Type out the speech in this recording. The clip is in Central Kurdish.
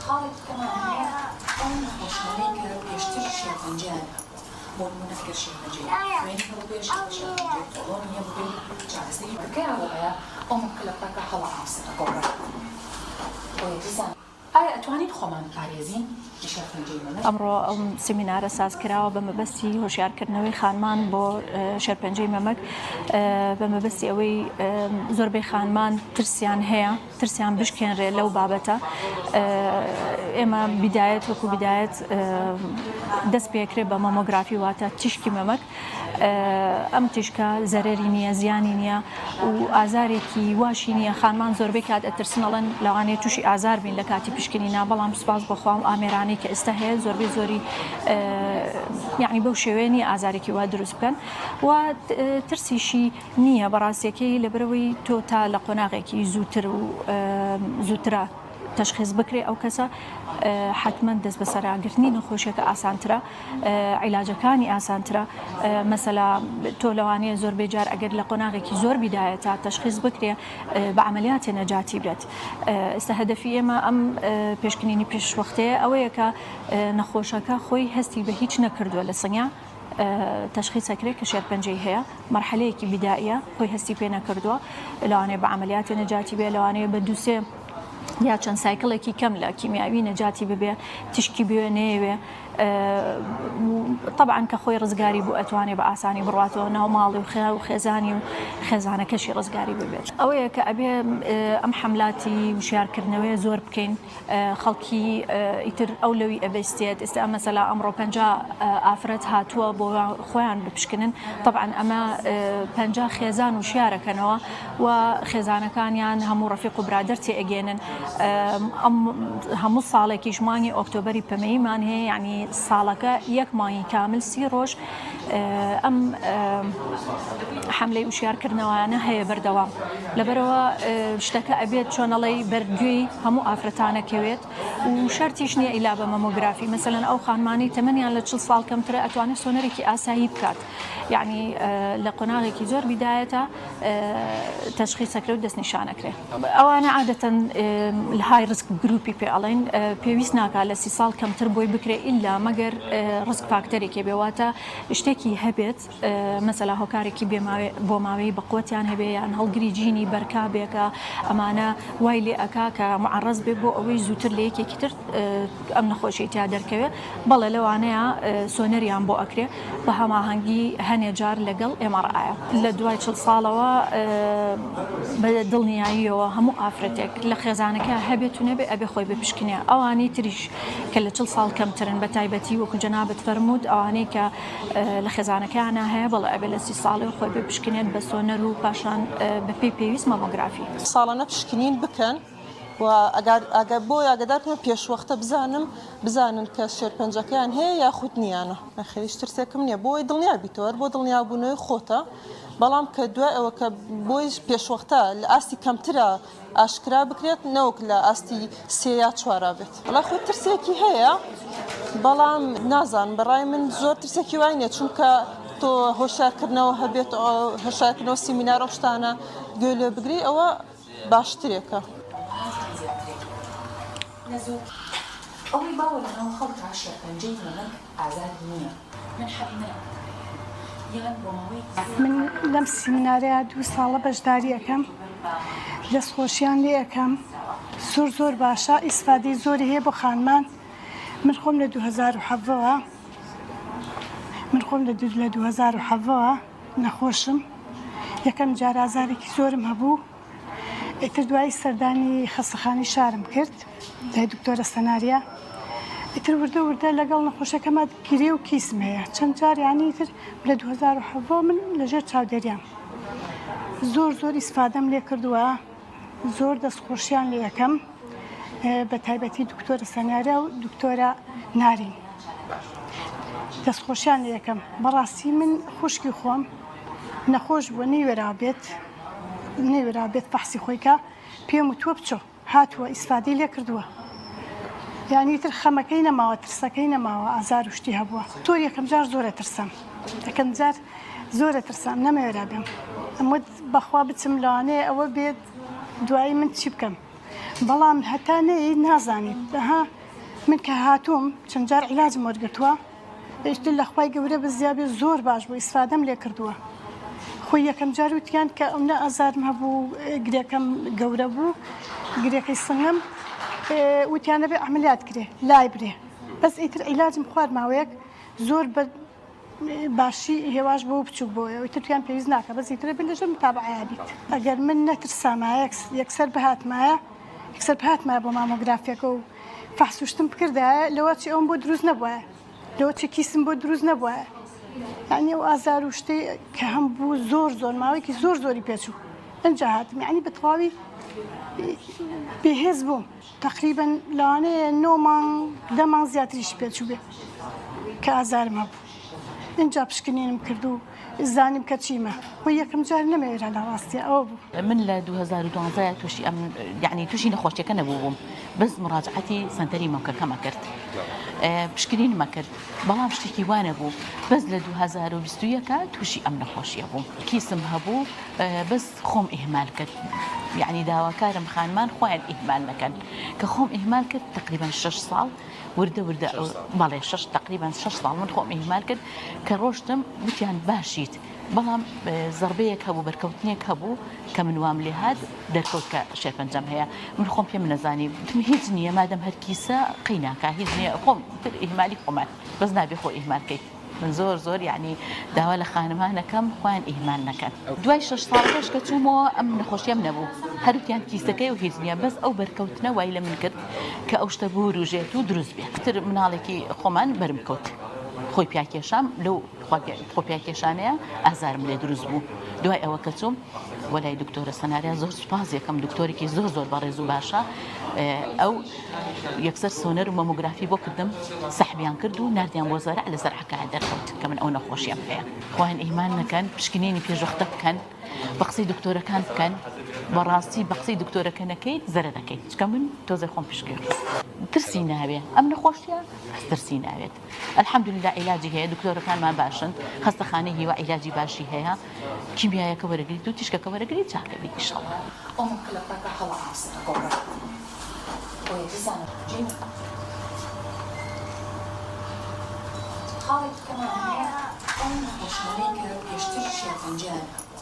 خاڵێکی کەمان هەیە ئەو نەخۆشانەی کە پێشتر شێرپەنجەیان هەبووە، بۆ نموونە ئەگەر شێرپەنجەی خوێنی هەبووبێ، شێرپەنجەی قۆڵۆنی هەبووبێ، چارەسەری بکەیان وایە ئەو مەمکە لە پڕاکا هەڵئاوسێ ئەگۆڕێ. بۆیە دیسان ئایا ئەتوانین خۆمان بپارێزین لە شێرپەنجەی مەمک؟ ئەمڕۆ ئەم سیمینارە سازکراوە بە مەبەستی هۆشیارکردنەوەی خانمان بۆ شێرپەنجەی مەمک بە مەبەستی ئەوەی زۆربەی خانمان ترسیان هەیە ترسیان بشکێنرێ لەو بابەتە ئێمە بیدایەت وەکو بیدایەت دەست پێکرێ بە مەمۆگرافی واتە تیشکی مەمەک ئەم تیشکە زەرەری نییە زیانی نییە و ئازارێکی واشی نییە خانمان زۆربەی کات ئەترسن ئەڵێن لەوانەیە تووشی ئازار بین لە کاتی پشکنینا بەڵام سوپاس بۆخوا و ئامێرانەی کە ئێستا هەیە زۆربەی زۆری یعنی بەو شێوەیە نییە ئازارێکی وا دروست بکەن و ترسیشی نییە بەڕاستیەکەی لەبەرئەوەی تۆ تا لە قۆناغێکی زووتر و زووترا تەشخیس بکرێ ئەو کەسە حتمما دەست بەسەراگرتنی نەخۆشیەکە ئاسانترە عیلاجەکانی ئاسانترە مەسەلا تۆ لەوانەیە زۆربەی جار ئەگەر لە قۆناغێکی زۆر بیدایە تا تەشخیس بکرێ بە عملیاتێ نەجاتی بێت ئێستا هەدەفی ئێمە ئەم پێشکنینی پێشوەختەیە ئەوەیە کە نەخۆشەکە خۆی هەستی بە هیچ نەکردووە لە سنگیا تەشخیس ئەکرێ کە شێرپەنجەی هەیە مەرحەلەیەکی بیدائیە خۆی هەستی پێ نەکردووە لەوانەیە بە عملیاتی نەجاتی بێ لەوانەیە بە دووسێ یا چەند cycle ێکی کەم لە کیمیاوی نەجاتی ببێ تشکی بوێ نەیەوێ طبعا کە خۆی ڕزگاری بوو ئەتوانێ بە ئاسانی بڕاتەوە ناو ماڵی و خێ و خێزانی و خێزانەکەشی ڕزگاری ببێت ئەوەیە کە ئەبێ ئەم حملاتی وشیارکردنەوەی زۆر بکەین خەڵکی ئیتر ئەو لەوی ئەبەستێت ئێستا مەسەلا ئەمڕۆ 50 ئافرەت هاتووە بۆ خۆیان بپشکنن طبعا ئەمە 50 خێزان و شارەکەنەوە و خێزانەکانیان هەموو ڕەفیق و برادەر تێئەگەێنن هەموو ساڵێکیش مانگی ئۆکتۆبەری پەمەییمان هەیە یعنی ساڵەکە یەک مانگی کامل سی ڕۆژ ئەم حملەی وشیارکردنەوەیانە هەیە بەردەوام لەبەرەوە شتەکە ئەبێت چۆنەڵی بەرگوێی هەموو ئافرەتانە کەوێت و شەرتیش نییە ئیلا بە مەمۆگرافی مەسەلەن ئەو خانمانەی تەمەنیان لە 40 ساڵ کەمترە ئەتوانێت سۆنەرێکی ئاسایی بکات یعنی لە قۆناغێکی زۆر بیدایەتە تەشخیسەکرێ و دەستنیشانەکرێ ئەوانە عادەتەن high risk group ی پێ ئەڵێن پێویست ناکا لە سی ساڵ کەمتر بۆی بکرێ ئیلا مەگەر risk factor ێکی بێ واتە شتێکی هەبێت مەسەلا هۆکارێکی بۆ ماوەی بەقوەتیان هەبێ یان هەڵگری جینی بەرکا بێکە ئەمانە وای لێ ئەکا کە معرض بێ بۆ ئەوەی زووتر لە یەکێکی تر ئەم نەخۆشیەی تیا دەرکەوێ بەڵێ لەوانەیە سۆنەریان بۆ ئەکرێ بە هەماهەنگی هەنێ جار لەگەڵ MRI لە دوای چڵ ساڵەوە بە دڵنیاییەوە هەموو ئافرەتێک لە خێزانەکە هەبێت و نەبێ ئەبێ خۆی بپشکنێ ئەوانەی تریش کە لە چڵ ساڵ کەمترن بە تایبەتی وەکو جەنابت فەرمووت ئەوانەی کە لە خێزانەکەیانە هەیە بەڵێ ئەبێ لە سی ساڵی خۆی بپشکنێت بە سۆنەر و پاشان بەپێی پێویست مامۆگرافی. ساڵانە پشکنین بکەن و ئەگەر ئاگا بۆی ئاگادار بکەم پێشوەختە بزانم بزانن کە شێرپەنجەکەیان هەیە یاخود نییانە. نەخێر هیچ ترسێکم نییە بۆی دڵنیا بیتەوە هەر بۆ دڵنیابوونەوەی خۆتە بەڵام کە دوای ئەوە کە بۆی پێشوەختە لە ئاستی کەمترە ئاشکرا بکرێت نەوەک لە ئاستی سێ یا چوارا بێت. وەڵا خۆی ترسێکی هەیە بەڵام نازانم بەڕای من زۆر ترسێکی وای نییە چونکە تۆ هۆشیارکردنەوە هەبێت هۆشیارکردنەوە سیمینار ئەو شتانە گوێ لێ بگری ئەوە باشترێکە. ئەوەی باوە لەناو خەڵکا شێرپەنجەی مەمک ئازاری نییە من حەبی نایەم بەکارهێنم یان بۆ ماوەیەکی زۆر من لەم سیمینارەیا دوو ساڵە بەشداری ئەکەم دەست خۆشیان لێ ئەکەم زۆر زۆر باشە ئیسفادەی زۆری هەیە بۆ خانمان من خۆم لە 2017 وە من خۆم لە 2017 وە نەخۆشم یەکەم جار ئازارێکی زۆرم هەبوو ئیتر دوایی سەردانی خەستەخانەی شارم کرد لای دکتۆرە سەناریا ئیتر وردە وردە لەگەڵ نەخۆشەکەمە گرێ و کیسم هەیە چەند جار یانی ئیتر لە 2017 من لەژێر چاودێریام زۆر زۆر ئیسفادەم لێ کردووە زۆر دەستخۆشیان لێ یەکەم بە تایبەتی دکتۆرە سەناریا و دکتۆرە نارین دەستخۆشیان لێ یەکەم بەڕاستی من خوشکی خۆم نەخۆش بووە نەیوێرا بێت نەیوێرا بێت فەحسی خۆی کا پێم وتووە بچۆ هاتووە ئیسفادەی لێ کردووە یانی تر خەمەکەی نەماوە ترسەکەی نەماوە ئازار و شتی هەبووە تۆ یەکەم جار زۆرە ترسام یەکەم جار زۆرە ترسام نەمەوێرا بێم ئەموت بەخوا بچم لەوانەیە ئەوە بێت دوایی من چی بکەم. بەڵام هەتا نەیەی نازانیت ئەها من کە هاتووم چەند جار عیلاجم وەرگرتووە ئیتر لە خوای گەورە بزیابێ زۆر باش بوو ئیسفادەم لێ کردووە خۆی یەکەم جار وتیان کە ئەونە ئازارم هەبوو گرێکەم گەورە بوو گرێکەی سنگم وتیان دەبێ عەمەلیات کرێ لای برێ بەس ئیتر عیلاجم خوارد ماوەیەک زۆر بە باشی هێواش بۆ بچوک بۆیە ئیتر تویان پێویست ناکە بەس ئیتر بن لەژێر متابعەیا بیت ئەگەر من نەترسامایە یەکسەر بهاتمایە یەکسەر بهاتمایە بۆ مامۆگرافیەکە و فەحس و شتم بکردایە لەوە چی ئەوم بۆ دروست نەبوایە لەوە چی کیسم بۆ دروست نەبوایە یعنی ئەو ئازار و شتەی کە هەم بوو زۆر زۆر ماوەیەکی زۆر زۆری پێچوو ئەنجا هاتم یعنی بە تەواوی بێهێز بووم تەقریبەن لەوانەیە نۆ مانگ دە مانگ زیاتریشی پێچووبێ کە ئازارم هەبوو ئینجا پشکنینم کرد و زانیم کە چیمە خۆ یەکەم جار نەمەوێرا لە ڕاستیا ئەوە بوو. من لە 2012 تووشی ئەم یعنی تووشی نەخۆشیەکە نەبووبووم بەس مڕاجعەتی سەنتەری مەمکەکەم ئەکرد پشکنینم ئەکرد بەڵام شتێکی وا نەبوو بەس لە 2021 تووشی ئەم نەخۆشیە بووم کیسم هەبوو بەس خۆم ئیهمال کرد یعنی داواکارم خانمان خۆیان ئیهمال نەکەن کە خۆم ئیهمال کرد تقریبا شش ساڵ وردە وردە بەڵێ شش تقریبا شش ساڵ من خۆم ئیهمال کرد کە ڕۆشتم وتیان باشیت بەڵام زەربەیەک هەبوو بەرکەوتنێک هەبوو کە من وام لێ هات دەرکەوت کە شێرپەنجەم هەیە من خۆم پێم نەزانی وتم هیچ نییە مادەم هەر کیسە قەی ناکا هیچ نییە خۆم تر ئیهمالی خۆمان بەس نابێ خۆ ئیهمال کەیت من زۆر زۆر یعنی داوا لە خانمانەکەم خۆیان ئیهمال نەکەن دوای شش ساڵەکەش کە چوومەوە ئەم نەخۆشیەم نەبوو هەروتیان کیسەکەی و هیچ نییە بەس ئەو بەرکەوتنە وای لە من کرد کە ئەو شتە بوروژێت و دروست بێت تر مناڵێکی خۆمان بەرم کەوت خۆی پیاکێشام لەو خۆ پیاکێشانەیە ئازارم لێ دروست بوو دوای ئەوە کە چووم وەلای دکتۆرە سەناریا زۆر سوپاس یەکەم دکتۆرێکی زۆر زۆر بەڕێز و باشە ئەو یەکسەر سۆنەر و مەمۆگرافی بۆ کردم سەحبیان کرد و ناردیان بۆ زەرع لە زەرعەکە دەرکەوت کە من ئەو نەخۆشیەم هەیە خۆیان ئیمان نەکەن پشکنینی پێشوەختە بکەن بە قسەی دکتۆرەکان بکەن بەڕاستی بە قسەی دکتۆرەکە نەکەیت زەرە دەکەیت چکە من تۆزێ خۆم پشکێ ترسی ناوێ ئەم نەخۆشیە بەس ترسی ناوێت الحمدللە عیلاجی هەیە دکتۆرەکانمان باشن خەستەخانەی هیوا عیلاجی باشی هەیە کیمیایەکە وەرەگریت و تیشکەکە وەرەگریت چاکەبیت ئیشەڵا.